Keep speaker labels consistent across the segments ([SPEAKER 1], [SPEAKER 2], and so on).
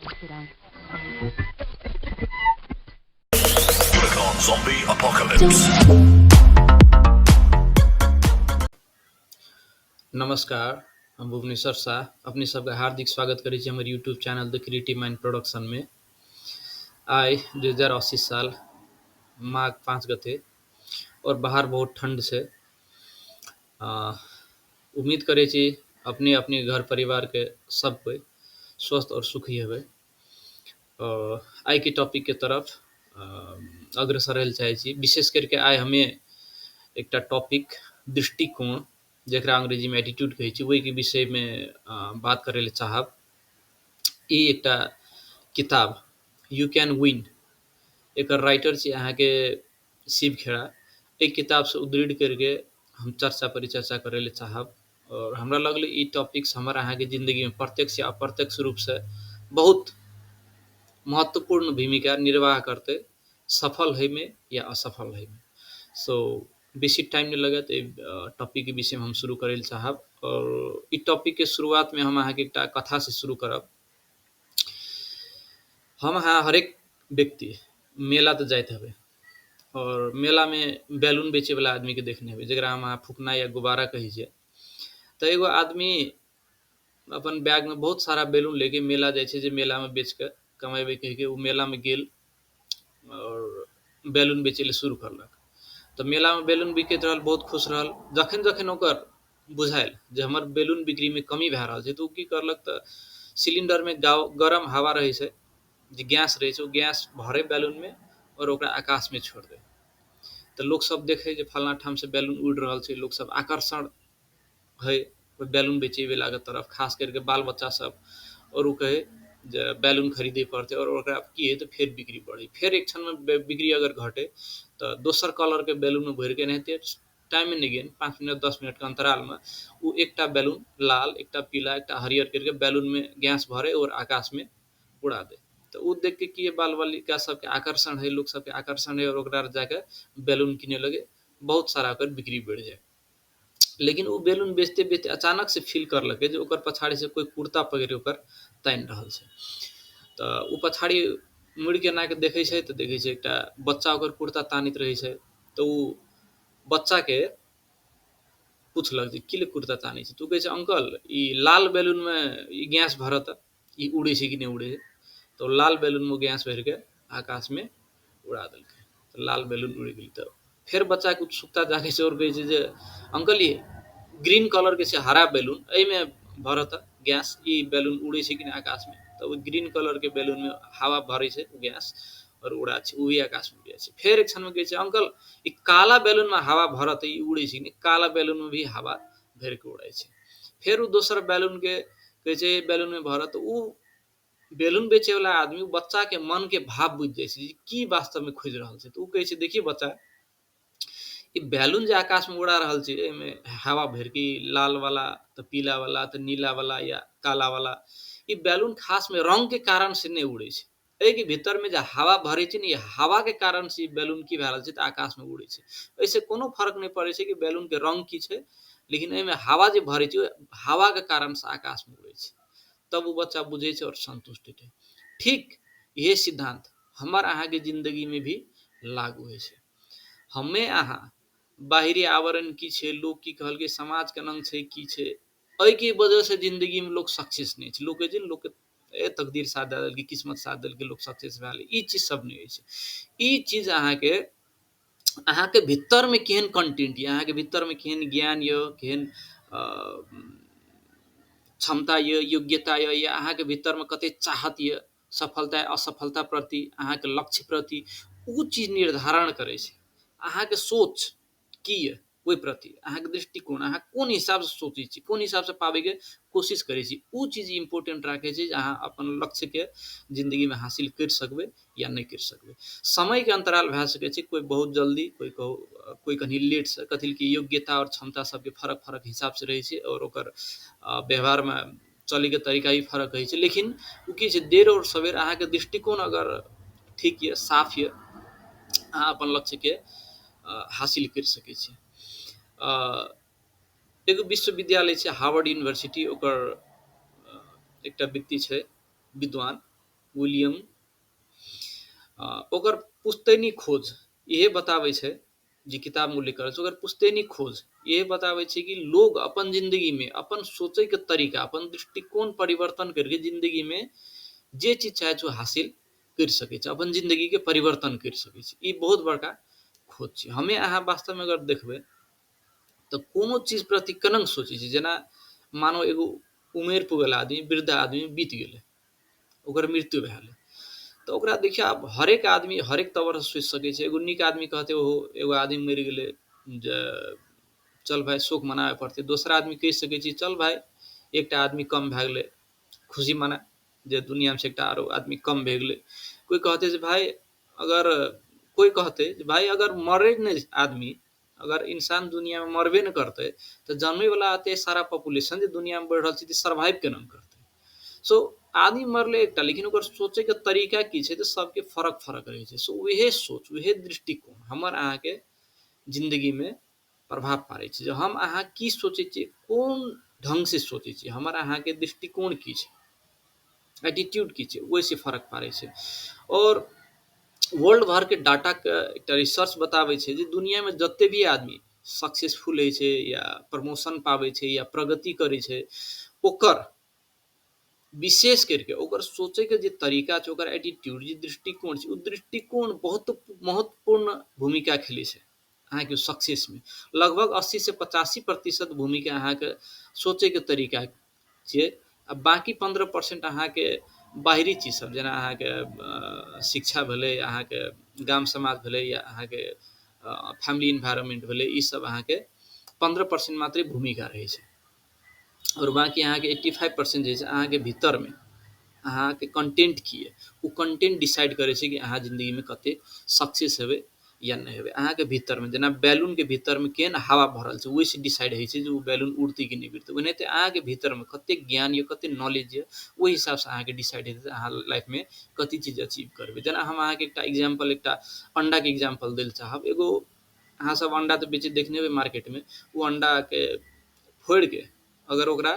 [SPEAKER 1] Zombie Apocalypse. नमस्कार, हम भुवनेश्वर शाह अपने सबके हार्दिक स्वागत करै छी हमर YouTube channel the creative mind प्रोडक्शनमे। आइ 2080 साल माघ 5 गते और बाहर बहुत ठंड छै। उम्मीद करै छी अपने अपने घर परिवारके सब कोइ स्वस्थ और सुखी हेबै। आइ के टॉपिक के तरफ अग्रसर होय लए चाहै छी। विशेष करके आइ हमे एकटा टॉपिक दृष्टिकोण, जकरा अंग्रेजीमे एटीट्यूड कहै छी, ओहिके विषयमे बात करै लए चाहब। ई एकटा किताब you can win, acre writer छी अहाँके शिव खेड़ा। एहि किताबसँ उदृढ़ करके हम चर्चा परिचर्चा करै लए चाहब। और हमरा लगलै ई टॉपिक्स हमर अहाँके जिन्दगीमे प्रत्यक्ष या अप्रत्यक्ष रूपसँ बहुत महत्वपूर्ण भूमिका निर्वाह करतै, सफल होइमे या असफल होइमे। सो बेसी टाइम नहि लगत, एहि टॉपिकके विषयमे हम शुरू करै लए चाहब। और ई टॉपिकके शुरुआतमे हम अहाँके एकटा कथासँ शुरू करब। हम अहाँ हरेक व्यक्ति मेला तऽ जाइत हेबै और मेलामे बैलून बेचैवला आदमीके देखने हेबै, जकरा हम अहाँ फुकना या गुब्बारा कहै छियै। तऽ एगो आदमी अपन बैगमे बहुत सारा बैलून लेके मेला जाइ छै, जे मेलामे बेचके कमेबै कहिके। ओ मेलामे गेल और बैलून बेचै लए शुरू करलक। तऽ मेलामे बैलून बिकैत रहल, बहुत खुश रहल। जखन जखन ओकर बुझायल जे हमर बैलून बिक्रीमे कमी भए रहल छै, तऽ ओ की करलक तऽ सिलिंडरमे गरम हवा रहै छै, जे गैस रहै छै, ओ गैस भरे बैलूनमे और ओकरा आकाशमे छोड़ि दै। तऽ लोकसब देखै जे फलाना ठामसँ बैलून उड़ि रहल छै, लोकसब आकर्षण है ओहि बैलून बेचैवलाके तरफ, खास करके बाल बच्चा सब। और ओ कहै जे बैलून खरीदे पड़तै, और ओकरा की हइ तऽ फेर बिक्री बढ़ै। फेर एक क्षणमे बिक्री अगर घटे तऽ दोसर कलरके बैलूनमे भरिके एनाहिते टाइमे नहि गेल, 5 मिनट 10 मिनटके अंतरालमे ओ एकटा बैलून लाल, एकटा पीला, एकटा हरियर करके बैलूनमे गैस भरे और आकाशमे उड़ा दे। तऽ ओ देख के की बाल बालिका सबके आकर्षण है, लोक सबके आकर्षण है, और ओकरा जाके बैलून किने लगे, बहुत सारा ओकर बिक्री बढ़ि जाए। लेकिन ओ बैलून बेचते बेचते अचानक से फील करलकै जे ओकर पछाड़ी से कोइ कुर्ता पकड़ि ओकर तानि रहल छै। तऽ ओ पछाड़ी मुड़िके एना के देखै छै तऽ देखै छै एकटा बच्चा ओकर कुर्ता तानैत रहै छै। तऽ ओ बच्चाके पुछलक जे की ले कुर्ता तानै छै? तऽ ओ कहै छै अंकल, ई लाल बैलूनमे ई गैस भरत, ई उड़ै छै कि नहि उड़ै छै? तऽ लाल बैलूनमे गैस भरिके आकाशमे उड़ा देलकै, तऽ लाल बैलून उड़ि गेलै। तऽ फेर बच्चाके उत्सुकता जागै छै और कहै छै जे अंकल, ई ग्रीन कलरके छै हरा बैलून, एहिमे भरत गैस, ई बैलून उड़ै छै कि नहि आकाशमे? तऽ ओ ग्रीन कलरके बैलूनमे हवा भरै छै गैस और उड़ा छै, ओ भी आकाशमे उड़ि जाइ छै। फेर एक क्षणमे कहै छै अंकल, ई काला बैलूनमे हवा भरत, ई उड़ै छै कि नहि? काला बैलूनमे भी हवा भरिके उड़ै छै। फेर ओ दोसर बैलूनके कहै छै बैलूनमे भरत। ओ बैलून बेचैवला आदमी बच्चाके मनके भाव बुझि जाइ छै जे की वास्तवमे खोजि रहल छै। तऽ ओ कहै छै देखिए बच्चा, ई बैलून जे आकाशमे उड़ा रहल छै, एहिमे हवा भरिके, लाल वाला तऽ पीला वाला तऽ नीला वाला या काला वाला, ई बैलून खासमे रङ्गके कारण से नहि उड़ै छै। एहिके भीतरमे जे हवा भरै छै ने, ई हवाके कारण से ई बैलून की भए रहल छै तऽ आकाशमे उड़ै छै। एहिसँ कोनो फर्क नहि पड़ै छै कि बैलूनके रङ्ग की छै, लेकिन एहिमे हवा जे भरै छै, ओहि हवाके कारण से आकाशमे उड़ै छै। तब ओ बच्चा बुझै छै और सन्तुष्ट छै। ठीक इहे सिद्धांत हमर अहाँके जिन्दगीमे भी लागू होइ छै। हमे अहाँ बाहरी आवरण की छै, लोक की कहलकै, समाज केना छै, की छै, एहिके वजहसँ जिन्दगीमे लोक सक्सेस नहि छै। लोक कहै छै ने, लोकके ए तकदीर साथ दए देलकै, किस्मत साथ देलकै, लोक सक्सेस भए गेलै। ई चीज सब नहि होइ छै। ई चीज अहाँके अहाँके भीतरमे केहन कंटेंट यऽ, अहाँके भीतरमे केहन ज्ञान यऽ, केहन क्षमता यऽ, योग्यता यऽ, या अहाँके भीतरमे कतेक चाहत यऽ सफलता असफलता प्रति, अहाँके लक्ष्य प्रति, ओ चीज निर्धारण करै छै। अहाँके सोच की यऽ ओहि प्रति, अहाँके दृष्टिकोण, अहाँ कोन हिसाबसँ सोचै छी, कोन हिसाबसँ पाबैके कोशिश करै छी, ओ चीज इम्पोर्टेंट राखै छै जे अहाँ अपन लक्ष्यके जिन्दगीमे हासिल करि सकबै या नहि करि सकबै। समयके अंतराल भए सकै छै, कोइ बहुत जल्दी, कोइ कहू कोइ कनि लेटसँ, कथी कि योग्यता आओर क्षमता सबके फरक फरक हिसाबसँ रहै छै और ओकर व्यवहारमे चलैके तरीका भी फरक रहै छै। लेकिन ओ की छै, देर और सवेर अहाँके दृष्टिकोण अगर ठीक यऽ, साफ यऽ, अहाँ अपन लक्ष्यके हासिल करि सकै छी। एगो विश्वविद्यालय छै हार्वर्ड यूनिवर्सिटी, ओकर एकटा व्यक्ति छै विद्वान विलियम। ओकर पुश्तैनी खोज इहे बताबै छै, जे किताबमे उल्लेख करल छै, ओकर पुश्तैनी खोज इहे बताबै छै कि लोग अपन जिंदगीमे अपन सोचैके तरीका, अपन दृष्टिकोण परिवर्तन करके जिंदगीमे जे चीज चाहै छै ओ हासिल करि सकै छै, अपन जिंदगीके परिवर्तन करि सकै छै। ई बहुत बड़का खोज छै। हमे अहाँ वास्तवमे अगर देखबै तऽ कोनो चीज प्रति कनंग सोचै छी, जेना मानो एगो उमेर पुगल आदमी, वृद्ध आदमी बीत गेलै, ओकर मृत्यु भए गेलै, तऽ ओकरा देखियौ आब हरेक आदमी हरेक तवरसँ सोचि सकै छै। एगो नीक आदमी कहतै ओहो एगो आदमी मरि गेलै जे चल भाइ शोक मनाबय पड़तै, दोसर आदमी कहि सकै छै चल भाइ एकटा आदमी कम भए गेलै, खुशी मना जे दुनियामे से एकटा आरो आदमी कम भए गेलै। कोइ कहतै जे भाइ अगर कोइ कहतै जे भाइ अगर मरै नहि आदमी, अगर इंसान दुनियामे मरबे नहि करतै तऽ जन्मैवला एते सारा पॉपुलेशन जे दुनियामे बढ़ि रहल छै तऽ सर्वाइव केना करतै। सो आदमी मरलै एकटा, लेकिन ओकर सोचैके तरीका की छै तऽ सबके फरक फरक रहै छै। सो उहे सोच, उहे दृष्टिकोण हमर अहाँके जिन्दगीमे प्रभाव पाड़ै छै, जे हम अहाँ की सोचै छियै, कोन ढङ्गसँ सोचै छियै, हमर अहाँके दृष्टिकोण की छै, एटीट्यूड की छै, ओहिसँ फरक पाड़ै छै। आओर वर्ल्ड भरके डाटाके एकटा रिसर्च बताबै छै जे दुनियामे जते भी आदमी सक्सेसफुल होइ छै या प्रमोशन पाबै छै या प्रगति करै छै, ओकर विशेष करिके ओकर सोचैके जे तरीका छै, ओकर एटीट्यूड जे दृष्टिकोण छै, ओ दृष्टिकोण बहुत महत्वपूर्ण भूमिका खेलै छै अहाँके सक्सेसमे। लगभग 80 से 85% भूमिका अहाँके सोचैके तरीका छियै, आ बाँकी 15% अहाँके बाहरी चीज सब, जेना अहाँके शिक्षा भेलै, अहाँके गाम समाज भेलै, या अहाँके फैमिली इन्वायरमेंट भेलै, ई सब अहाँके 15% मात्रे भूमिका रहै छै। आओर बाँकी अहाँके 85% जे छै अहाँके भीतरमे अहाँके कंटेंट की यऽ, ओ कंटेंट डिसाइड करै छै कि अहाँ जिन्दगीमे कते सक्सेस हेबै या नहि हेबै। अहाँके भीतरमे जेना बैलूनके भीतरमे केहन हवा भरल छै ओहिसँ डिसाइड होइ छै जे ओ बैलून उड़तै कि नहि उड़तै, ओनाहिते अहाँके भीतरमे कतेक ज्ञान यऽ, कतेक नॉलेज यऽ, ओहि हिसाबसँ अहाँके डिसाइड हेतै अहाँ लाइफमे कथी चीज अचीव करबै। जेना हम अहाँके एकटा एग्जाम्पल, एकटा अण्डाके एग्जाम्पल दै लए चाहब। एगो अहाँ सब अण्डा तऽ बेचैत देखने हेबै मार्केटमे, ओ अण्डाके फोड़िके अगर ओकरा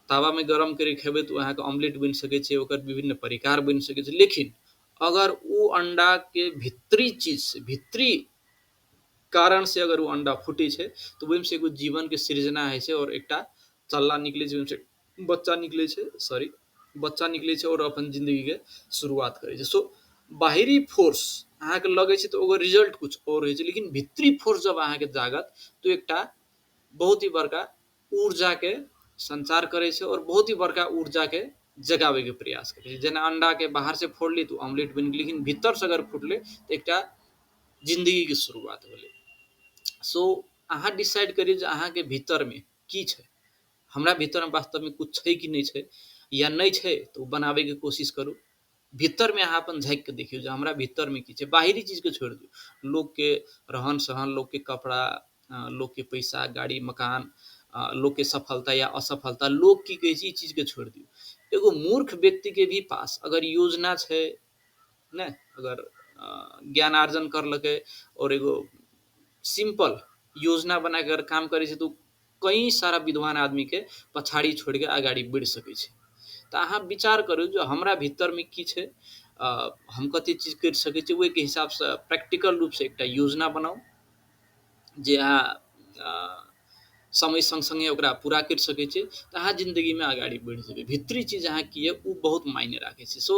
[SPEAKER 1] तावामे गरम करि खेबै तऽ ओ अहाँके ऑमलेट बनि सकै छै, ओकर विभिन्न प्रकार बनि सकै छै। लेकिन अगर ओ अण्डाके भीतरी चीजसँ, भीतरी कारणसँ अगर ओ अण्डा फूटै छै तऽ ओहिमे एगो जीवनके सृजना होइ छै आओर एकटा चल्ला निकलै छै, ओहिमे बच्चा निकलै छै, सॉरी बच्चा निकलै छै आओर अपन जिन्दगीके शुरुआत करै छै। सो बाहरी फोर्स अहाँके लगै छै तऽ ओकर रिजल्ट कुछ आओर होइ छै, लेकिन भीतरी फोर्स जब अहाँके जागत तऽ एकटा बहुत ही बड़का ऊर्जाके संचार करै छै आओर बहुत ही बड़का ऊर्जाके जगाबैके प्रयास करै छै। जेना अण्डाके बाहरसँ फोड़ली तऽ ऑमलेट बनि गेलै, लेकिन भीतरसँ अगर फुटलै तऽ एकटा जिन्दगीके शुरुआत भेलै। सो अहाँ डिसाइड करियौ जे अहाँके भीतरमे की छै, हमरा भीतरमे वास्तवमे कुछ छै कि नहि छै, या नहि छै तऽ ओ बनाबैके कोशिश करू। भीतरमे अहाँ अपन झाँकिके देखियौ जे हमरा भीतरमे की छै, बाहरी चीजके छोड़ि दियौ, लोकके रहन सहन, लोकके कपड़ा, लोकके पैसा, गाड़ी, मकान, लोकके सफलता या असफलता, लोक की कहै छै, ई चीजके छोड़ि दियौ। एगो मूर्ख व्यक्तिके भी पास अगर योजना छै ने, अगर ज्ञानार्जन करलकै और एगो सिंपल योजना बनाके अगर काम करै छै तऽ कई सारा विद्वान आदमीके पछाड़ी छोड़िके अगाडि बढ़ि सकै छै। तऽ अहाँ विचार करू जे हमरा भीतरमे की छै, हम कते चीज करि सकै छी, ओहिके हिसाबसँ प्रैक्टिकल रूपसँ एकटा योजना बनाउ जे अहाँ समय सङ्ग सङ्गे ओकरा पूरा करि सकै छी, तऽ अहाँ जिन्दगीमे अगाडि बढ़ि जेबै। भीतरी चीज अहाँ की यऽ ओ बहुत मायने राखै छै। सो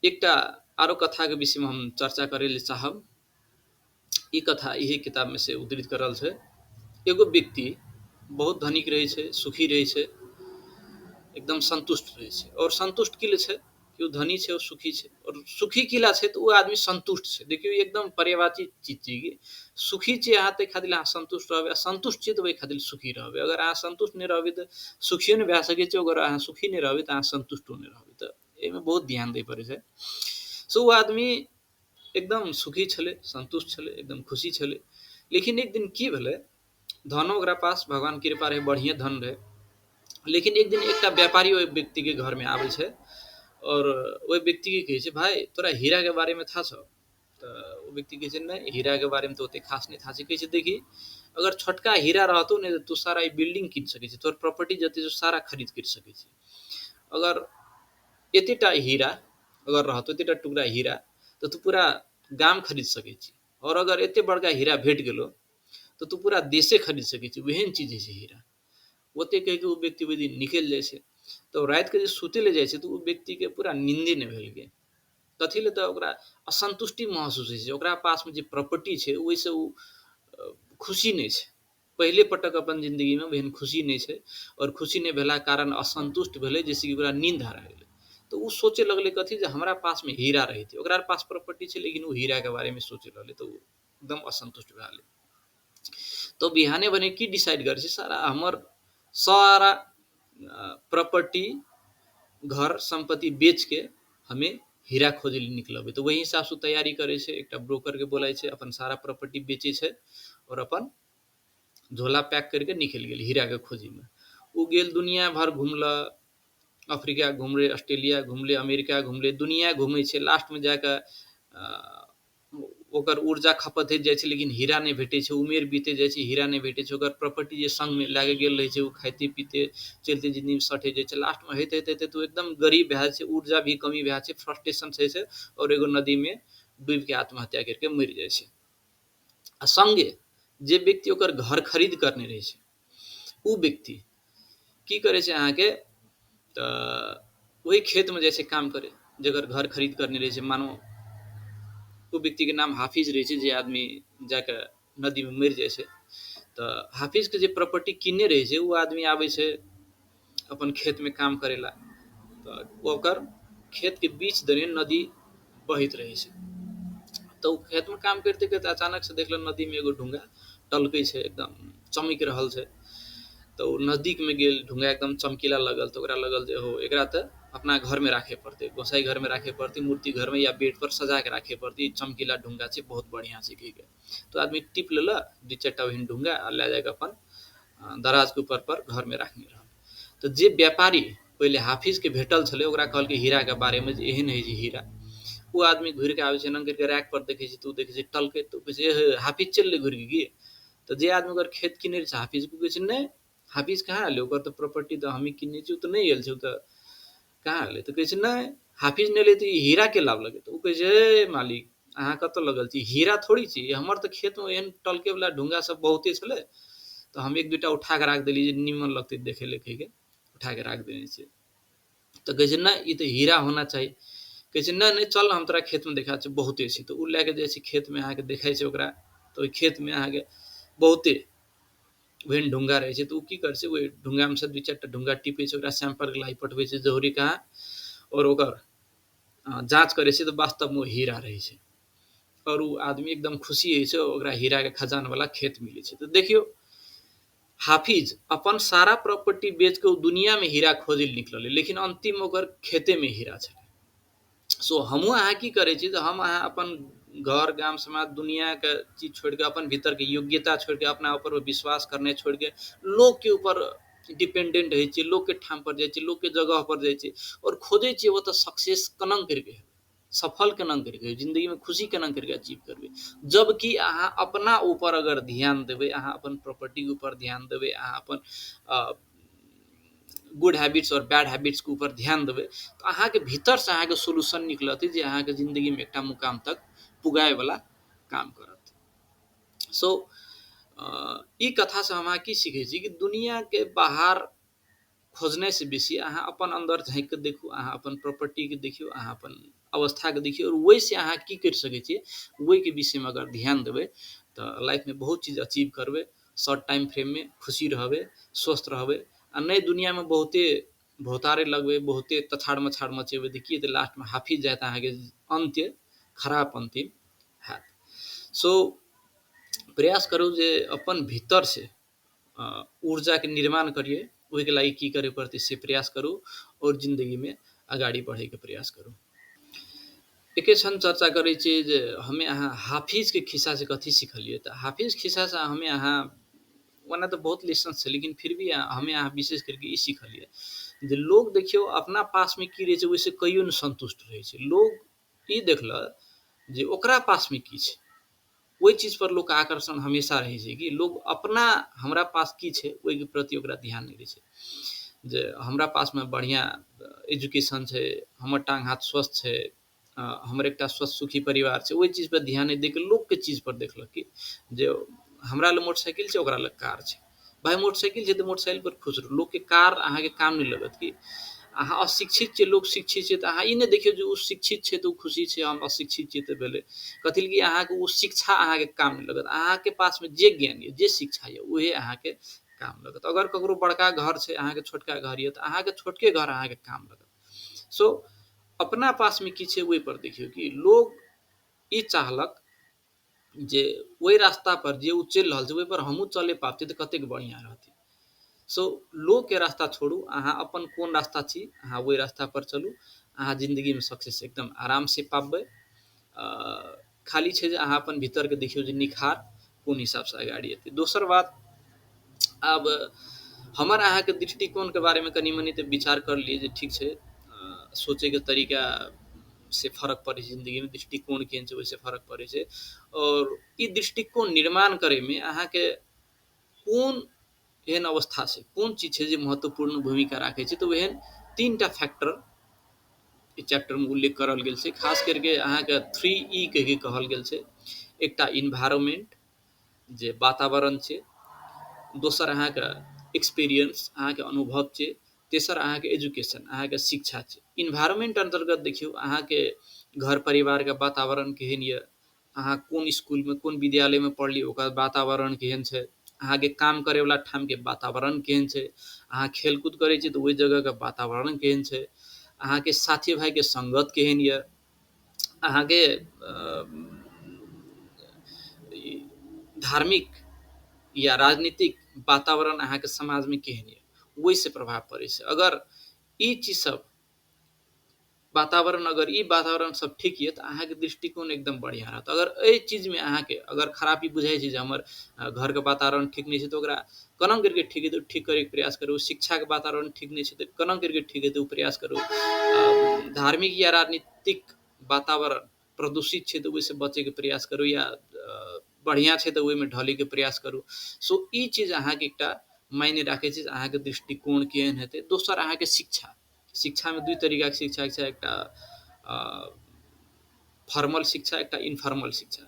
[SPEAKER 1] एकटा आरो कथाके विषयमे हम चर्चा करै लए चाहब। ई कथा इहे किताबमे से उद्धृत करल छै। एगो व्यक्ति बहुत धनिक रहै छै, सुखी रहै छै, एकदम सन्तुष्ट रहै छै। और सन्तुष्ट की ले छै कि ओ धनी छै और सुखी छै, और सुखी किला छै तऽ ओ आदमी सन्तुष्ट छै। देखियौ एकदम पर्यायवाची चीज छियै कि सुखी छियै अहाँ ताहि खातिर अहाँ सन्तुष्ट रहबै, आ सन्तुष्ट छियै तऽ ओहि खातिर सुखी रहबै। अगर अहाँ सन्तुष्ट नहि रहबै तऽ सुखियो नहि भए सकै छै, अगर अहाँ सुखी नहि रहबै तऽ अहाँ सन्तुष्टो नहि रहबै। तऽ एहिमे बहुत ध्यान दै पड़ै छै। सो ओ आदमी एकदम सुखी छलै, सन्तुष्ट छलै, एकदम खुशी छलै। लेकिन एक दिन की भेलै, धनो ओकरा पास भगवान कृपा रहै, बढ़िएँ धन रहै। लेकिन एक दिन एकटा व्यापारी ओहि व्यक्तिके घरमे आबै छै और ओहि व्यक्तिके कहै छै, भाइ तोरा हीराके बारेमे थाहा छौ? तऽ ओ व्यक्ति कहै छै, नहि, हीराके बारेमे तऽ ओतेक खास नहि थाहा छै। कहै छै, देखी अगर छोटका हीरा रहतौ ने तऽ तू सारा ई बिल्डिंग कीन सकै छी, तोहर प्रॉपर्टी जते छौ सारा खरीद करि सकै छी। अगर एतेटा हीरा अगर रहतो, एतेटा टुकड़ा हीरा, तऽ तू पूरा गाम खरीद सकै छी, और अगर एते बड़का हीरा भेट गेलो तऽ तू पूरा देशे खरीद सकै छी, ओहन चीज होइ छै हीरा। ओते कहिके ओ व्यक्ति ओहि दिन निकलि जाइ छै। तऽ रातिके जे सुतै लए जाइ छै तऽ ओ व्यक्तिके पूरा नींदे नहि भेल गेल। कथी लए? तऽ ओकरा असन्तुष्टि महसूस होइ छै, ओकरा पासमे जे प्रॉपर्टी छै ओहिसँ ओ खुशी नहि छै। पहिले पटक अपन जिन्दगीमे ओहन खुशी नहि छै, आओर खुशी नहि भेलाके कारण असन्तुष्ट भेलै, जाहिसँ कि ओकरा नींद हरा गेलै। तऽ ओ सोचै लगलै कथी जे हमरा पासमे हीरा रहितै, ओकरा पास प्रॉपर्टी छै लेकिन ओ हीराके बारेमे सोचै लगलै, तऽ ओ एकदम असन्तुष्ट भए गेलै। तऽ बिहाने भने की डिसाइड करै छै, सारा हमर सारा प्रॉपर्टी घर सम्पत्ति बेचके हमे हीरा खोजै लए निकलबै। तऽ ओहि हिसाबसँ तैयारी करै छै, एकटा ब्रोकरके बोलाइ छै, अपन सारा प्रॉपर्टी बेचै छै आओर अपन झोला पैक करिके निकलि गेल हीराके खोजीमे। ओ गेल दुनिया भर घुमलक, अफ्रीका घुमलै, ऑस्ट्रेलिया घुमलै, अमेरिका घुमलै, दुनिया घुमै छै। लास्टमे जाकऽ ओकर ऊर्जा खपत होइत जाइ छै लेकिन हीरा नहि भेटै छै, उमेर बीते जाइ छै हीरा नहि भेटै छै, ओकर प्रॉपर्टी जे सङ्गमे लए कऽ गेल रहै छै ओ खाइते पीते चलिते जिन्दगीमे सटै जाइ छै। लास्टमे होइत होइत होइत ओ एकदम गरीब भए जाइ छै, ऊर्जा भी कमी भए जाइ छै, फ्रस्ट्रेशन होइ छै आओर एगो नदीमे डूबिके आत्महत्या करिके मरि जाइ छै। आ सङ्गे जे व्यक्ति ओकर घर खरीद करने रहै छै ओ व्यक्ति की करै छै अहाँके, तऽ ओहि खेतमे जाइ छै काम करे जकर घर खरीद करने रहै छै। मानो ओ व्यक्तिके नाम हाफिज रहै छै, जे आदमी जाकऽ नदीमे मरि जाइ छै। तऽ हाफिजके जे प्रॉपर्टी किनने रहै छै ओ आदमी आबै छै अपन खेतमे काम करै ला, तऽ ओकर खेतके बीच दने नदी बहैत रहै छै। तऽ ओ खेतमे काम करिते करिते अचानक से देखलक नदीमे एगो ढुङ्गा टलकै छै, एकदम चमकि रहल छै। तऽ ओ नजदीकमे गेल, ढुङ्गा एकदम चमकीला लगल, तऽ ओकरा लगल जे हो एकरा तऽ अपना घरमे राखै पड़तै, गोसाइ घरमे राखै पड़तै, मूर्ति घरमे या बेड पर सजा के राखै पड़तै, ई चमकीला ढुङ्गा छै, बहुत बढ़िआँ छै कहिके। तऽ आदमी टिप लेलक दू चारिटा ओहन ढुङ्गा आ लए जाकऽ अपन दराजके ऊपर पर घरमे राखने रहल। तऽ जे व्यापारी पहिले हाफिजके भेटल छलै ओकरा कहलकै हीराके बारेमे जे एहन होइ छै हीरा। ओ आदमी घुरिके आबै छै, एना करिके रैक पर देखै छै तऽ ओ देखै छै टलकै, तऽ ओ कहै छै हे हाफिज चललै घुरिके की? तऽ जे आदमी ओकर खेत किनै छै हाफिज, ओ कहै छै नहि हाफिज कहाँ एलै, ओकर तऽ प्रॉपर्टी तऽ हमही किनने छी, ओ तऽ नहि आयल छै, ओ तऽ कहाँ एलै? तऽ कहै छै नहि हाफिज नहि एलै तऽ ई हीरा के लाबलकै? तऽ ओ कहै छै हे मालिक अहाँ कतऽ लगल छी, हीरा थोड़ी छी, हमर तऽ खेतमे एहन टलकेवला ढुङ्गा सब बहुते छलै, तऽ हम एक दुइटा उठा कऽ राखि देलियै जे नीमन लगतै देखै लए कहिके उठा कऽ राखि देने छियै। तऽ कहै छै नहि ई तऽ हीरा होना चाही। कहै छै नहि नहि चल हम तोरा खेतमे देखा छै बहुते छै। तऽ ओ लए कऽ जाइ छै खेतमे, अहाँके देखै छै ओकरा, तऽ ओहि खेतमे अहाँके बहुते ओहन ढुङ्गा रहै छै। तऽ ओ की करै छै ओहि ढुङ्गामे सँ दू चारिटा ढुङ्गा टिपै छै, ओकरा सैंपलके लागि पठबै छै जौहरी कहाँ, आओर ओकर जाँच करै छै तऽ वास्तवमे ओ हीरा रहै छै। आओर ओ आदमी एकदम खुशी होइ छै, ओकरा हीराके खजानवला खेत मिलै छै। तऽ देखियौ हाफिज अपन सारा प्रॉपर्टी बेच कऽ ओ दुनियामे हीरा खोजै लए निकललै, लेकिन अन्तिम ओकर खेतेमे हीरा छलै। सो हमहूँ अहाँ की करै छी तऽ हम अहाँ अपन घर गाम समाज दुनियाके चीज छोड़िके, अपन भीतरके योग्यता छोड़िके, अपना ऊपर विश्वास करनाइ छोड़िके लोकके ऊपर डिपेंडेंट होइ छियै, लोकके ठाम पर जाइ छियै, लोकके जगह पर जाइ छियै आओर खोजै छियै ओतऽ सक्सेस केना करिके हेबै, सफल केना करिके हेबै, जिन्दगीमे खुशी केना करिके अचीव करबै। जबकि अहाँ अपना ऊपर अगर ध्यान देबै, अहाँ अपन प्रॉपर्टीके ऊपर ध्यान देबै, अहाँ अपन गुड हैबिट्स और बैड हैबिट्स के ऊपर ध्यान देबै, तऽ अहाँके भीतरसँ अहाँके सोल्यूशन निकलत जे अहाँके जिन्दगीमे एकटा मुकाम तक पुगायवला काम करत। सो ई कथासँ हम अहाँ की सीखै छी कि दुनियाके बाहर खोजनाइसँ बेसी अहाँ अपन अन्दर झाँकि कऽ देखू, अहाँ अपन प्रॉपर्टीके देखियौ, अहाँ अपन अवस्थाके देखियौ और ओहिसँ अहाँ की करि सकै छियै ओहिके विषयमे अगर ध्यान देबै तऽ लाइफमे बहुत चीज अचीव करबै, शॉर्ट टाइम फ्रेममे खुशी रहबै, स्वस्थ रहबै। आ नहि दुनियामे बहुते भौतारे लगबै, बहुते तछाड़ मछाड़ मचेबै तऽ की हेतै, लास्टमे हाफिज जायत अहाँके अन्त्य खराब अन्तिम हैत। सो प्रयास करू जे अपन भीतरसँ ऊर्जाके निर्माण करियै, ओहिके लागि की करे पड़तै से प्रयास करू और जिन्दगीमे अगाडि बढ़ैके प्रयास करू। एके क्षण चर्चा करै छियै जे हमे अहाँ हाफिजके खिस्सासँ कथी सिखलियै। तऽ हाफिज खिस्सासँ हमे अहाँ ओना तऽ बहुत लेसन छै, लेकिन फिर भी हमे अहाँ विशेष करके ई सिखलियै जे लोग देखियौ अपना पासमे की रहै छै ओहिसँ कहियो नहि सन्तुष्ट रहै छै। लोग ई देखलक जे ओकरा पासमे की छै, ओहि चीजपर लोकके आकर्षण हमेशा रहै छै कि लोग अपना हमरा पास की छै ओहिके प्रति ओकरा ध्यान नहि दै छै। जे हमरा पासमे बढ़िआँ एजुकेशन छै, हमर टाँग हाथ स्वस्थ छै, हमर एकटा स्वस्थ सुखी परिवार छै, ओहि चीजपर ध्यान नहि दैके लोकके चीजपर देखलक कि जे हमरा लग मोटरसाइकिल छै ओकरा लग कार छै। भाय मोटरसाइकिल छै तऽ मोटरसाइकिल पर खुश रहू, लोकके कार अहाँके काम नहि लगत। कि अहाँ अशिक्षित छियै, लोक शिक्षित छै, तऽ अहाँ ई नहि देखियौ जे ओ शिक्षित छै तऽ ओ खुशी छै, हम अशिक्षित छियै तऽ भेलै कथी लए कि अहाँके ओ शिक्षा अहाँके काम नहि लगत। अहाँके पासमे जे ज्ञान यऽ, जे शिक्षा यऽ, उहे अहाँके काम लगत। अगर ककरो बड़का घर छै अहाँके छोटका घर यऽ तऽ अहाँके छोटके घर अहाँके काम लगत। सो अपना पासमे की छै ओहिपर देखियौ कि लोग ई चाहलक जे ओहि रास्तापर जे ओ चलि रहल छै ओहिपर हमहूँ चले पाबती तऽ कतेक बढ़िआँ रहतै। सो लोकके रास्ता छोड़ू, अहाँ अपन कोन रास्ता छी अहाँ ओहि रास्तापर चलू, अहाँ जिन्दगीमे सक्सेस एकदम आरामसँ पाबबै। खाली छै जे अहाँ अपन भीतरके देखियौ जे निखार कोन हिसाबसँ अगाडि एतै। दोसर बात, आब हमर अहाँके दृष्टिकोणके बारेमे कनि मनि तऽ विचार कर लियै जे ठीक छै, सोचैके तरीका से फरक पड़ै छै जिन्दगीमे, दृष्टिकोण केहन छै ओहिसँ फरक पड़ै छै। और ई दृष्टिकोण निर्माण करैमे अहाँके कोन एहन अवस्था छै, कोन चीज छै जे महत्वपूर्ण भूमिका राखै छै, तऽ ओहन 3टा फैक्टर ई चैप्टरमे उल्लेख करल गेल छै। खास करके अहाँके 3E कहिके कहल गेल छै। एकटा इन्वायरमेंट जे वातावरण छै, दोसर अहाँके एक्सपीरियंस अहाँके अनुभव छै, तेसर अहाँके एजुकेशन अहाँके शिक्षा छै। इन्वायरमेंट अन्तर्गत देखियौ अहाँके घर परिवारके वातावरण केहन यऽ, अहाँ कोन स्कूलमे कोन विद्यालयमे पढ़लियै ओकर वातावरण केहन छै, अहाँके काम करैवला ठामके वातावरण केहन छै, अहाँ खेलकूद करै छी तऽ ओहि जगहके वातावरण केहन छै, अहाँके साथी भाइके सङ्गत केहन यऽ, अहाँके धार्मिक या राजनीतिक वातावरण अहाँके समाजमे केहन यऽ, ओहिसँ प्रभाव पड़ै छै। अगर ई चीज सब वातावरण अगर ई वातावरण सब ठीक यऽ तऽ अहाँके दृष्टिकोण एकदम बढ़िआँ रहत। अगर एहि चीजमे अहाँके अगर खराबी बुझाइ छै जे हमर घरके वातावरण ठीक नहि छै तऽ ओकरा कोना करिके ठीक हेतै ठीक करैके प्रयास करू, शिक्षाके वातावरण ठीक नहि छै तऽ कोना करिके ठीक हेतै ओ प्रयास करू, धार्मिक या राजनीतिक वातावरण प्रदूषित छै तऽ ओहिसँ बचैके प्रयास करू, या बढ़िआँ छै तऽ ओहिमे ढलैके प्रयास करू। सो ई चीज अहाँके एकटा मायने राखै छै अहाँके दृष्टिकोण केहन हेतै। दोसर अहाँके शिक्षा, शिक्षामे 2 तरीकाके शिक्षा छै, एकटा फॉर्मल शिक्षा, एकटा इनफॉर्मल शिक्षा।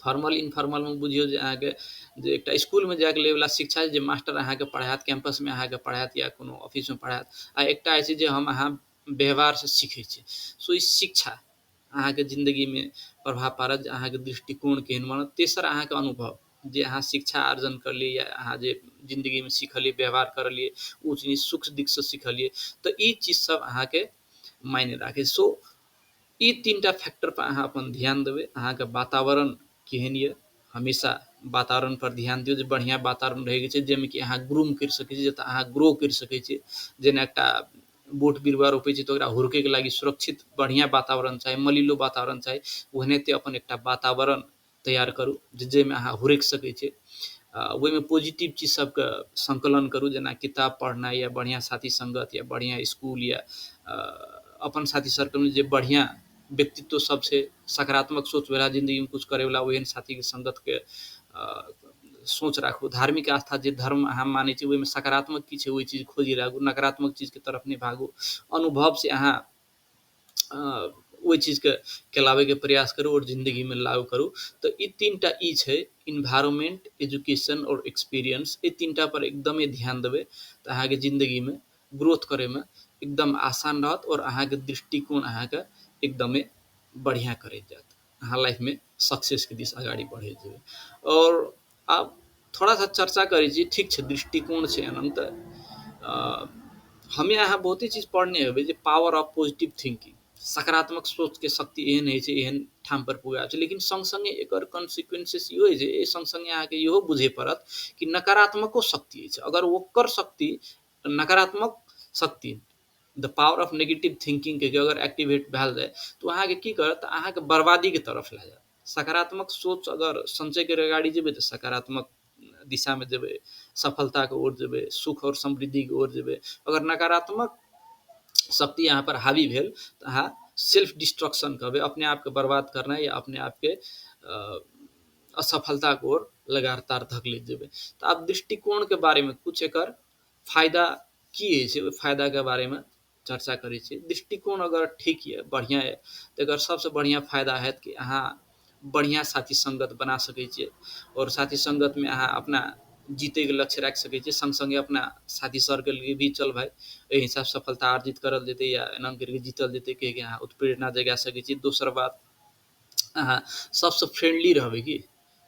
[SPEAKER 1] फॉर्मल इनफॉर्मलमे बुझियौ जे अहाँके जे एकटा स्कूलमे जाकऽ लैवला शिक्षा जे मास्टर अहाँके पढ़ायत, कैंपसमे अहाँके पढ़ायत या कोनो ऑफिसमे पढ़ायत, आ एकटा होइ छै जे हम अहाँ व्यवहारसँ सीखै छी। सो ई शिक्षा अहाँके जिन्दगीमे प्रभाव पारत जे अहाँके दृष्टिकोण केहन बनत। तेसर अहाँके अनुभव, जे अहाँ शिक्षा आर्जन करलियै या अहाँ जे जिन्दगीमे सिखलियै, व्यवहार करलियै, ओ चीज सुख दुःखसँ सिखलियै, तऽ ई चीज सब अहाँके मायने राखै। सो ई 3टा फैक्टर पर अहाँ अपन ध्यान देबै। अहाँके वातावरण केहन यऽ, हमेशा वातावरण पर ध्यान दियौ जे बढ़िआँ वातावरण रहैके छै जाहिमे कि अहाँ ग्रूम करि सकै छी, जतऽ अहाँ ग्रो करि सकै छी। जेना एकटा बोट बिरुवा रोपै छी तऽ ओकरा हुरकैके लागि सुरक्षित बढ़िआँ वातावरण चाही, मलिलो वातावरण चाही, ओहनाइते अपन एकटा वातावरण तैयार करू जाहिमे अहाँ हुरकि सकै छी। ओहिमे पॉजिटिव चीज सबके सङ्कलन करू, जेना किताब पढ़नाइ या बढ़िआँ साथी सङ्गत या बढ़िआँ स्कूल या अपन साथी सर्कलमे जे बढ़िआँ व्यक्तित्व सब छै, सकारात्मक सोचवला, जिन्दगीमे कुछ करैवला, ओहन साथीके सङ्गतके सोच राखू। धार्मिक आस्था, जे धर्म अहाँ मानै छी ओहिमे सकारात्मक की छै ओहि चीज खोजी राखू, नकारात्मक चीजके तरफ नहि भागू। अनुभवसँ अहाँ ओहि चीजके केलाबैके प्रयास करू आओर जिन्दगीमे लागू करू। तऽ ई 3टा ई छै, इन्वायरमेंट, एजुकेशन आओर एक्सपीरियंस। एहि 3टा पर एकदमे ध्यान देबै तऽ अहाँके जिन्दगीमे ग्रोथ करैमे एकदम आसान रहत आओर अहाँके दृष्टिकोण अहाँके एकदमे बढ़िआँ करैत जायत, अहाँ लाइफमे सक्सेसके दिस अगाडि बढ़ैत जेबै। आओर आब थोड़ा सा चर्चा करै छी, ठीक छै दृष्टिकोण छै एना तऽ हमे अहाँ बहुते चीज पढ़ने हेबै जे पावर ऑफ पॉजिटिव थिंकिंग, सकारात्मक सोचके शक्ति एहन होइ छै, एहन ठाम पर पुगाबै छै। लेकिन सङ्ग सङ्गे एकर कॉन्सिक्वेंसेस इहो होइ छै, एहि सङ्ग सङ्गे अहाँके इहो बुझै पड़त कि नकारात्मको शक्ति अछि। अगर ओकर शक्ति नकारात्मक शक्ति द पावर ऑफ नेगेटिव थिंकिंगके अगर एक्टिवेट भए जाय तऽ अहाँके की करत, अहाँके बर्बादीके तरफ लए जायत। सकारात्मक सोच अगर सञ्चय करि अगाडि जेबै तऽ सकारात्मक दिशामे जेबै, सफलताके ओर जेबै, सुख आओर समृद्धिके ओर जेबै। अगर नकारात्मक शक्ति अहाँ पर हावी भेल तऽ अहाँ सेल्फ डिस्ट्रक्शन कहबै, अपने आपके बर्बाद करनाइ या अपने आपके असफलताके ओर लगातार धकलैत जेबै। तऽ आब दृष्टिकोणके बारेमे कुछ एकर फायदा की होइ छै, ओहि फायदाके बारेमे चर्चा करै छी। दृष्टिकोण अगर ठीक यऽ, बढ़िआँ यऽ, तऽ एकर सबसँ बढ़िआँ फायदा हैत कि अहाँ बढ़िआँ साथी सङ्गत बना सकै छियै आओर साथी सङ्गतमे अहाँ अपना जीतैके लक्ष्य राखि सकै छियै, सङ्ग सङ्गे अपना साथी सर्कलके भी चल भाइ एहि हिसाब सफलता अर्जित करल जेतै या एना करिके जीतल जेतै कहिके अहाँ उत्प्रेरणा जगा सकै छी। दोसर बात, अहाँ सबसँ फ्रेंडली रहबै कि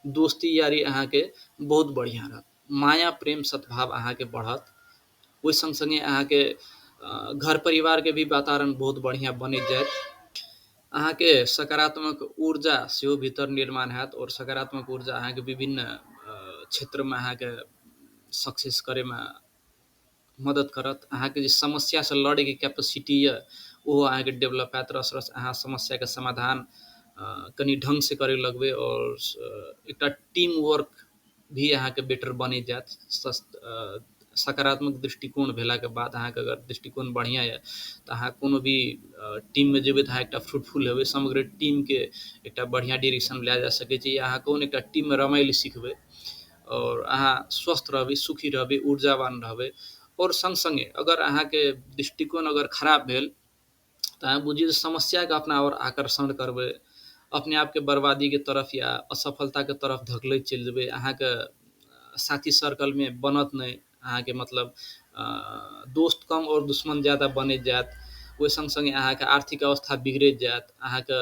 [SPEAKER 1] दोस्ती यारी अहाँके बहुत बढ़िआँ रहत, माया प्रेम सद्भाव अहाँके बढ़त। ओहि सङ्ग सङ्गे अहाँके घर परिवारके भी वातावरण बहुत बढ़िआँ बनैत जायत, अहाँके सकारात्मक ऊर्जा सेहो भीतर निर्माण हैत आओर सकारात्मक ऊर्जा अहाँके विभिन्न क्षेत्रमे अहाँके सक्सेस करैमे मदद करत। अहाँके जे समस्यासँ लड़ैके कैपेसिटी यऽ ओहो अहाँके डेवलप हैत। रस रस अहाँ समस्याके समाधान कनि ढङ्गसँ करै लगबै आओर एकटा टीम वर्क भी अहाँके बेटर बनि जायत। सकारात्मक दृष्टिकोण भेलाके बाद अहाँके अगर दृष्टिकोण बढ़िआँ यऽ तऽ अहाँ कोनो भी टीममे जेबै तऽ अहाँ एकटा फ्रूटफुल हेबै, समग्र टीमके एकटा बढ़िआँ डिरेक्शन लए जा सकै छी। अहाँ कोनो एकटा टीममे रमै लए सिखबै आओर अहाँ स्वस्थ रहबै, सुखी रहबै, ऊर्जावान रहबै। आओर सङ्ग सङ्गे अगर अहाँके दृष्टिकोण अगर खराब भेल तऽ अहाँ बुझियौ जे समस्याके अपना आओर आकर्षण करबै, अपने आपके बर्बादीके तरफ या असफलताके तरफ धकलैत चलि जेबै। अहाँके साथी सर्कलमे बनत नहि, अहाँके मतलब दोस्त कम आओर दुश्मन ज्यादा बनैत जायत। ओहि सङ्ग सङ्गे अहाँके आर्थिक अवस्था बिगड़ैत जायत, अहाँके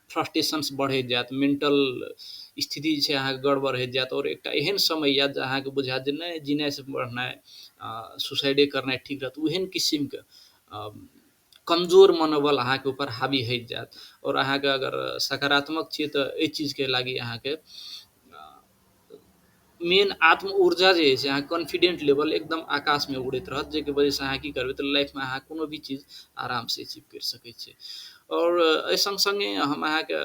[SPEAKER 1] फ्रस्ट्रेशन्स बढ़ैत जायत, मेंटल स्थिति जे छै अहाँके गड़बड़ होइत जायत। आओर एकटा एहन समय आयत जे अहाँके बुझायत जे नहि, जीनाइसँ बढ़नाइ सुसाइडे करनाइ ठीक रहत। ओहन किसिमके कमजोर मनोबल अहाँके ऊपर हावी होइत जायत। आओर अहाँके अगर सकारात्मक छियै तऽ एहि चीजके लागि अहाँके मेन आत्म ऊर्जा जे छै अहाँ कॉन्फिडेंट लेवल एकदम आकाशमे उड़ैत रहत, जाहिके वजहसँ अहाँ की करबै तऽ लाइफमे अहाँ कोनो भी चीज आरामसँ अचीव करि सकै छियै। आओर एहि सङ्ग सङ्गे हम अहाँके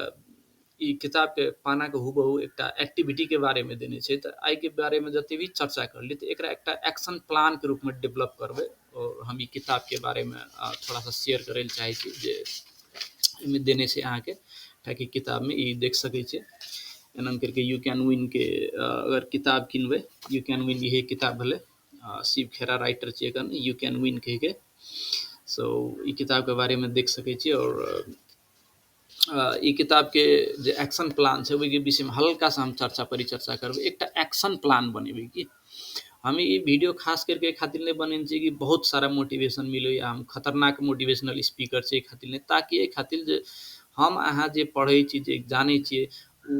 [SPEAKER 1] ई किताबके पानाके हुबहु एकटा एक्टिविटीके बारेमे देने छै, तऽ एहिके बारेमे जते भी चर्चा करलियै तऽ एकरा एकटा एक्शन प्लानके रूपमे डेवलप करबै। आओर हम ई किताबके बारेमे थोड़ा सा शेयर करै लए चाहै छी जे एहिमे देने छै अहाँके, ताकि किताबमे ई देख सकै छियै। एना करिके you can win के अगर किताब किनबै, you can win इहे किताब भेलै, शिव खेरा राइटर छियै एखन, you can win कहिके। सो ई किताबके बारेमे देख सकै छियै। आओर ई किताबके जे एक्शन प्लान छै ओहिके विषयमे हल्का सा हम चर्चा परिचर्चा करबै। एकटा एक्शन प्लान बनेबै कि हम ई वीडियो खास करके खातिर नहि बनेने छियै कि बहुत सारा मोटिवेशन मिलै या हम खतरनाक मोटिवेशनल स्पीकर छै खातिर नहि, ताकि एहि खातिर जे हम अहाँ जे पढ़ै छी जे जानै छियै ओ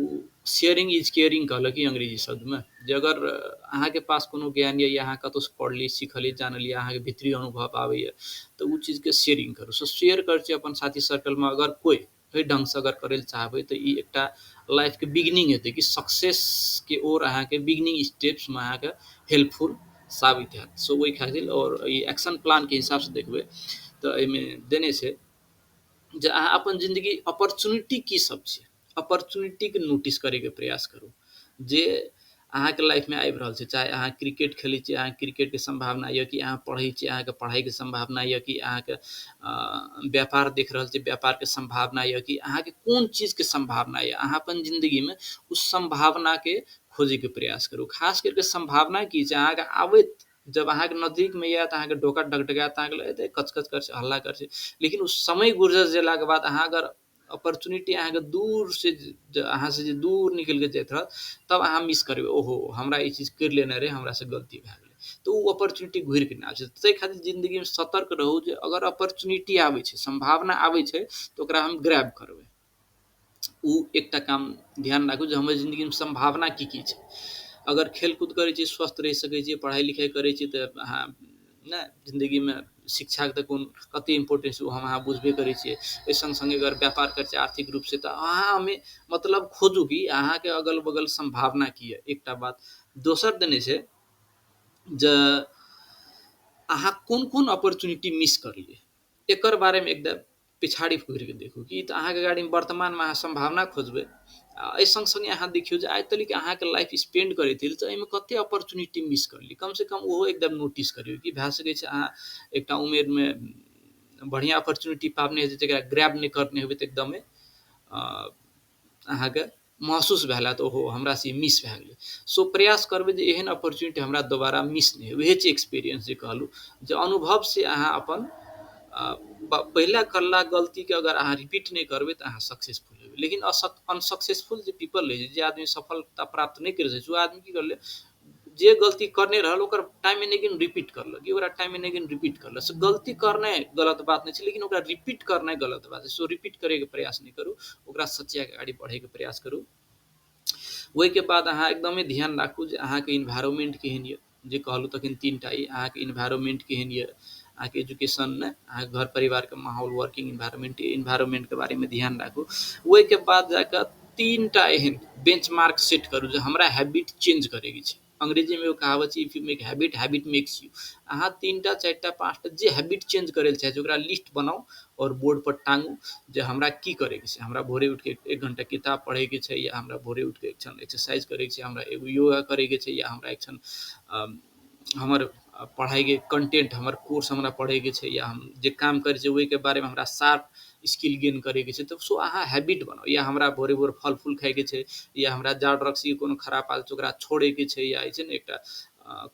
[SPEAKER 1] शेयरिंग is caring कहलक कि अंग्रेजी शब्दमे, जे अगर अहाँके पास कोनो ज्ञान यऽ या अहाँ कतहुसँ पढ़लियै सिखलियै जानलियै अहाँके भीतरी अनुभव आबैए तऽ ओ चीजके शेयरिंग करू। सो शेयर करै छी अपन साथी सर्कलमे। अगर कोइ एहि ढङ्गसँ अगर करै लए चाहबै तऽ ई एकटा लाइफके बिगनिंग हेतै कि सक्सेसके ओर अहाँके बिगनिंग स्टेप्समे अहाँके हेल्पफुल साबित हैत। सो ओहि खातिर आओर ई एक्शन प्लानके हिसाबसँ देखबै तऽ एहिमे देने छै जे अहाँ अपन जिन्दगी अपॉर्चुनिटी की सब छै, अपॉर्चुनिटीके नोटिस करैके प्रयास करू जे अहाँके लाइफमे आबि रहल छै। चाहे अहाँ क्रिकेट खेलै छियै, अहाँ क्रिकेटके सम्भावना यऽ कि अहाँ पढ़ै छियै, अहाँके पढ़ाइके सम्भावना यऽ कि अहाँके व्यापार देख रहल छियै, व्यापारके सम्भावना यऽ कि अहाँके कोन चीजके सम्भावना यऽ। अहाँ अपन जिन्दगीमे उस सम्भावनाके खोजैके प्रयास करू। खास करके सम्भावना की छै, अहाँके आबैत जब अहाँके नजदीकमे आयत अहाँके डोका डगडगायत, अहाँके लगैत कचकच करै छै, हल्ला करै छै, लेकिन ओ समय गुजर जेलाके बाद अहाँ अगर अपॉर्चुनिटी अहाँके दूर से अहाँ से जे दूर निकलिके जाइत रहत तब अहाँ मिस करबै, ओहो हमरा ई चीज करि लेने रहै, हमरा से गलती भए गेलै, तऽ ओ अपॉर्चुनिटी घुरिके नहि आबै छै। ताहि खातिर जिन्दगीमे सतर्क रहू जे अगर अपॉर्चुनिटी आबै छै, सम्भावना आबै छै तऽ ओकरा हम ग्रैब करबै। ओ एकटा काम ध्यान राखू जे हमर जिन्दगीमे सम्भावना की की छै। अगर खेलकूद करै छी स्वस्थ रहि सकै छी, पढ़ाइ लिखाइ करै छी तऽ अहाँ नहि जिन्दगीमे शिक्षाके तऽ कोन कते इम्पोर्टेंस ओ हम अहाँ बुझबे करै छियै। एहि सङ्ग सङ्गे अगर व्यापार करै छियै आर्थिक रूपसँ तऽ अहाँ हमे मतलब खोजू कि अहाँके अगल बगल सम्भावना की यऽ। एकटा बात दोसर देने छै जे अहाँ कोन कोन अपॉर्चुनिटी मिस करलियै एकर बारेमे एकदम पिछाड़ी घुरिके देखू कि तऽ अहाँके गाड़ीमे वर्तमानमे अहाँ सम्भावना खोजबै। एहि सङ्ग सङ्गे अहाँ देखियौ जे आइ तलिक अहाँके लाइफ स्पेंड करैत तऽ एहिमे कते अपॉर्चुनिटी मिस करलियै, कमसँ कम ओहो एकदम नोटिस करियौ कि भए सकै छै अहाँ एकटा उमेरमे बढ़िआँ अपॉर्चुनिटी पाबने हेतै जकरा ग्रैब नहि करने हेबै तऽ एकदमे अहाँके महसूस भेल हैत ओहो हमरा से मिस भए गेलै। सो प्रयास करबै जे एहन अपॉर्चुनिटी हमरा दोबारा मिस नहि होइ। उएह छै एक्सपीरियंस जे कहलहुँ जे अनुभवसँ अहाँ अपन पहिला करला गलतीके अगर अहाँ रिपीट नहि करबै तऽ अहाँ सक्सेसफुल हेबै। लेकिन अनसक्सेसफुल जे पीपल रहै छै, जे आदमी सफलता प्राप्त नहि करि सकै छै, ओ आदमी की करलै, जे गलती करने रहल ओकर टाइम एंड अगेन रिपीट करलक, कि ओकरा टाइम एंड अगेन रिपीट करलक। सो गलती करनाइ गलत बात नहि छै, लेकिन ओकरा रिपीट करनाइ गलत बात छै। सो रिपीट करैके प्रयास नहि करू, ओकरा सचियाके अगाडि बढ़ैके प्रयास करू। ओहिके बाद अहाँ एकदमै ध्यान राखू जे अहाँके इन्वायरमेंट केहन यऽ, जे कहलहुँ तखन तीन टा ई, अहाँके इन्वायरमेंट केहन यऽ, अहाँके एजुकेशन ने, अहाँके घर परिवारके माहौल, वर्किंग इन्वायरमेंट, इन्वायरमेंटके बारेमे ध्यान राखू। ओहिके बाद जाकऽ तीन टा एहन बेंचमार्क सेट करू जे हमरा हैबिट चेंज करैके छै। अंग्रेजीमे एगो कहावत छै, if you make habit, habit makes you. अहाँ 3 टा 4 टा 5 टा जे हैबिट चेंज करै लए चाहै छी ओकरा लिस्ट बनाउ आओर बोर्ड पर टांगू जे हमरा की करैके छै। हमरा भोरे उठिके 1 घंटा किताब पढ़ैके छै, या हमरा भोरे उठिके एक क्षण एक्सरसाइज करैके छै, हमरा एगो योगा करैके छै, या हमरा एक क्षण हमर पढ़ाइके कंटेंट, हमर कोर्स हमरा पढ़ैके छै, या हम जे काम करै छियै ओहिके बारेमे हमरा शार्प स्किल गेन करैके छै। तऽ सो अहाँ हैबिट बनाउ, या हमरा भोरे भोर फल फूल खाइके छै, या हमरा जाड़ रक्सीके कोनो खराब आदत छै ओकरा छोड़ैके छै, या जे छै ने एकटा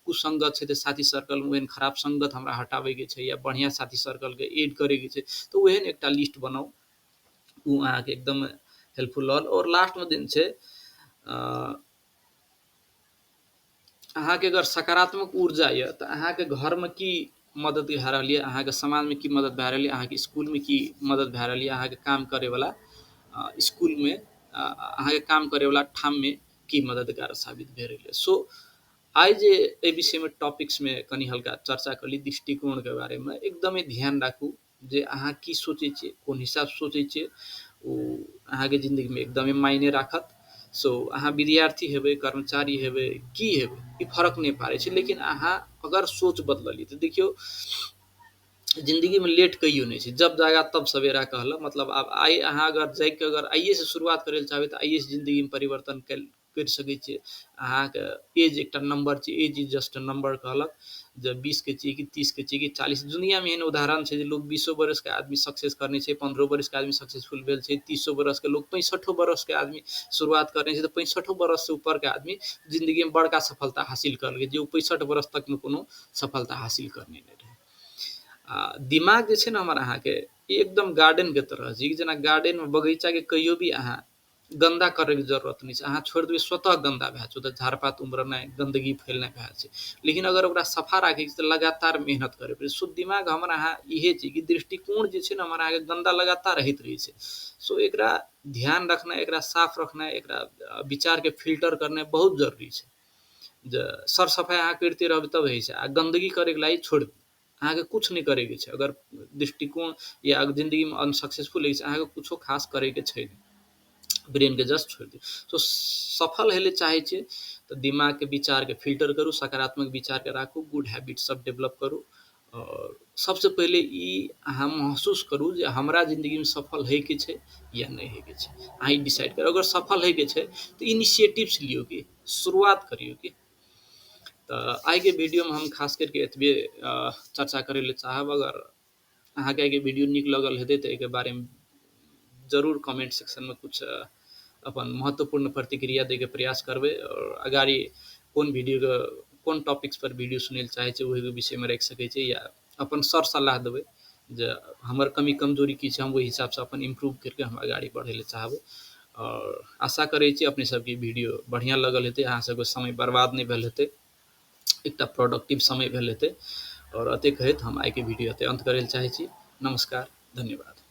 [SPEAKER 1] कुसङ्गत छै तऽ साथी सर्कलमे ओहन खराब सङ्गत हमरा हटाबैके छै, या बढ़िआँ साथी सर्कलके एड करैके छै। तऽ ओहन एकटा लिस्ट बनाउ, ओ अहाँके एकदम हेल्पफुल रहल। आओर लास्टमे दिन छै अहाँके अगर सकारात्मक ऊर्जा यऽ तऽ अहाँके घरमे की मदद भए रहल यऽ, अहाँके समाजमे की मदद भए रहल यऽ, अहाँके स्कूलमे की मदद भए रहल यऽ, अहाँके काम करैवला स्कूलमे, अहाँके काम करैवला ठाममे की मददगार साबित भए रहल यऽ। सो आइ जे एहि विषयमे टॉपिक्समे कनि हल्का चर्चा करी दृष्टिकोणके बारेमे, एकदमै ध्यान राखू जे अहाँ की सोचै छियै, कोन हिसाबसँ सोचै छियै, ओ अहाँके जिन्दगीमे एकदमै मायने राखत। सो अहाँ विद्यार्थी हेबै, कर्मचारी हेबै, की हेबै, ई फरक नहि पारै छै, लेकिन अहाँ अगर सोच बदलली तऽ देखियौ जिन्दगीमे लेट कहियो नहि छै, जब जागा तब सवेरा कहलक। मतलब आब आइ अहाँ अगर जागिके अगर आइएसँ शुरुआत करै लए चाहबै तऽ आइएसँ जिन्दगीमे परिवर्तन करि सकै छियै। अहाँके एज एकटा नम्बर छै, age is just a number कहलक, जे 20 के छियै कि 30 के छियै कि 40। दुनियामे एहन उदाहरण छै जे लोग 20 बरसके आदमी सक्सेस करने छै, 15 बरसके आदमी सक्सेसफुल भेल छै, 30 बरसके लोग, 65 बरसके आदमी शुरुआत करने छै, तऽ 65 बरससँ ऊपरके आदमी जिन्दगीमे बड़का सफलता हासिल करलकै, जे ओ 65 बरस तकमे कोनो सफलता हासिल करने नहि रहै। आ दिमाग जे छै ने हमर अहाँके एकदम गार्डनके तरह छै, जेना गार्डनमे बगीचाके कहियो भी अहाँ गन्दा करैके जरूरत नहि छै, अहाँ छोड़ि देबै स्वतः गन्दा भए जेतै, ओतऽ झाड़ पात उमरनाइ, गन्दगी फैलनाइ भए जाइ छै। लेकिन अगर ओकरा सफा राखैके छै तऽ लगातार मेहनत करै पड़ै छै। सो दिमाग हमर अहाँ इहे छै कि दृष्टिकोण जे छै ने हमर अहाँके गन्दा लगातार होइत रहै छै। सो एकरा ध्यान रखनाइ, एकरा साफ रखनाइ, एकरा विचारके फिल्टर करनाइ बहुत जरूरी छै। जे सर सफाइ अहाँ करिते रहबै तब होइ छै, आ गन्दगी करैके लागि छोड़ि दियौ, अहाँके किछु नहि करैके छै। अगर दृष्टिकोण या जिन्दगीमे अनसक्सेसफुल होइ छै, अहाँके कुछो खास करैके छै नहि, ब्रेनके जस्ट छोड़ि दियौ। सो सफल होइ लए चाहै छियै तऽ दिमागके विचारके फिल्टर करू, सकारात्मक विचारके राखू, गुड हैबिट सब डेवलप करू। आओर सबसँ पहिले ई अहाँ महसूस करू जे हमरा जिन्दगीमे सफल होइके छै या नहि होइके छै, अहाँ ई डिसाइड करू। अगर सफल होइके छै तऽ इनिशिएटिव्स लियौ, कि शुरुआत करियौ। कि तऽ आइके वीडियोमे हम खास करके एतबे चर्चा करै लए चाहब। अगर अहाँके आइके वीडियो नीक लगल हेतै तऽ एहिके बारेमे जरूर कमेंट सेक्शनमे कुछ अपन महत्वपूर्ण प्रतिक्रिया दैके प्रयास करबै। आओर अगाड़ी कोन वीडियोके कोन टॉपिक्स पर वीडियो सुनै लए चाहै छियै ओहिके विषयमे राखि सकै छियै, या अपन सर सलाह देबै जे हमर कमी कमजोरी की छै, हम ओहि हिसाबसँ अपन इम्प्रूव करिके हम अगाड़ी बढ़ै लए चाहबै। आओर आशा करै छी अपने सबके वीडियो बढ़िआँ लगल हेतै, अहाँ सबके समय बर्बाद नहि भेल हेतै, एकटा प्रोडक्टिव समय भेल हेतै। आओर एतेक कहैत हम आइके वीडियो एतय अन्त करै लए चाहै छी। नमस्कार, धन्यवाद।